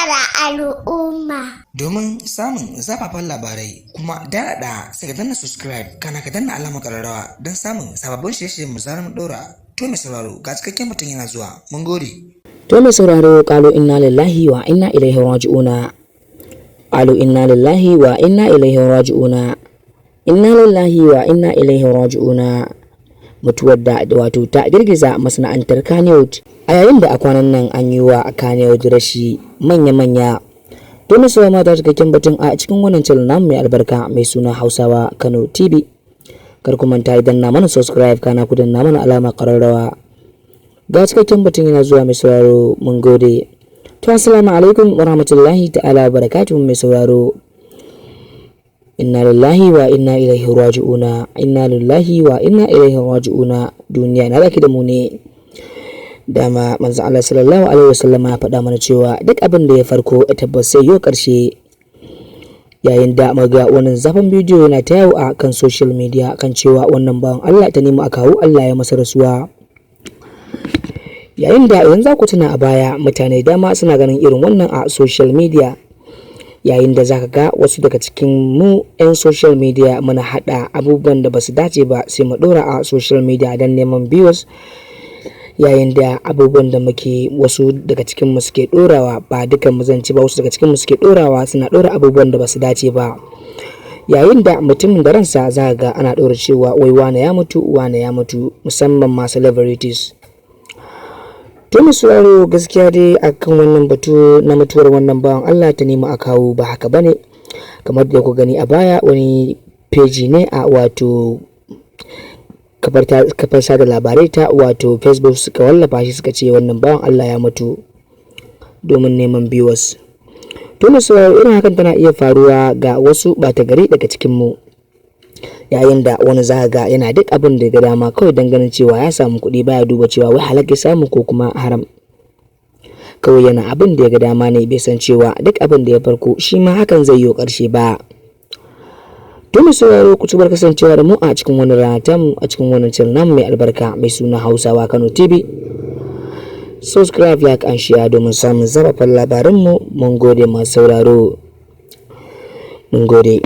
Muryar al'umma. Domin samun zafafan labarai kuma daɗaɗa, sai ka danna subscribe, kana ka danna alamar ƙararrawa don samun sababbin shirye-shiryen mu zarar mun ɗora. To mai sauraro, ga cikakken mutum yana zuwa. Mun gode. To mai sauraro, qalu inna lillahi wa inna ilaihi raji'una. Qalu inna lillahi wa inna ilaihi raji'una. Inna lillahi wa inna ilaihi raji'una. Mutuwar da wato ta girgiza masana'antar Kannywood a yayin da a kwanan nan an yi wa Kannywood rashi manya-manya. To mai sauraro, ta cikakken batun a cikin wannan channel namu mai albarka mai suna Hausawa Kano TV. Kar ku manta idan na mana subscribe, kana ku danna mana alamar ƙararrawa. Ga cikakken batun yana zuwa, mai sauraro, mun gode. To, assalamu alaikum wa rahmatullahi ta'ala wa barakatuhu, mai sauraro. Inna lillahi wa inna ilaihi raji'una, inna lillahi wa inna ilaihi raji'una. Duniya, na zaki da mu ne? Dama manzo Allah sallallahu alaihi wasallama ya faɗa mana cewa duk abin da ya farko tabbas sai yo ƙarshe. Yayin da muga wannan zafin bidiyo yana ta yawo a kan social media kan cewa wannan bawan Allah ta nemi a kawo Allah ya masa rasuwa, yayin da idan za ku tuna a baya, mutane dama suna ganin irin wannan a social media, yayin da za ka ga wasu daga cikin mu 'yan social media muna haɗa abubuwan da ba su dace ba, sai mu ɗora a social media don neman views, yayin da abubuwan da muke wasu daga cikin mu suke ɗorawa, ba dukan mu zan ci ba, wasu daga cikin mu suke ɗorawa, suna ɗora abubuwan da ba su dace ba, yayin da mutumin da ransa za ga ana ɗora cewa wai wane ya mutu, wane ya mutu, musamman ma celebrities. To mai sauraro, gaskiya dai akan wannan batu na mutuwar wannan bawan Allah ta nemi a kawo, ba haka bane. Kamar da ku gani a baya, wani page ne a wato kafar sada labarai ta wato Facebook suka wallafa shi, suka ce wannan bawan Allah ya mutu domin neman viewers. To mai sauraro, irin hakan tana iya faruwa ga wasu ɓata gari daga cikinmu, yayin da wani za ga yana duk abin da ga dama kawai don ganin cewa ya samu kuɗi, baya duba cewa wai halak ya samu ko kuma haram. Kawai yana abin da ya ga dama ne, bai san cewa duk abin da ya farko shi ma hakan zai yi ƙarshe ba. To mai sauraro, ku ci kasancewa da mu a cikin wani rana tamu a cikin wannan channel namu mai albarka mai suna Hausawa Kano TV. Subscribe, like and share domin samun zafafan labaranmu. Mun gode, masu sauraro, mun gode.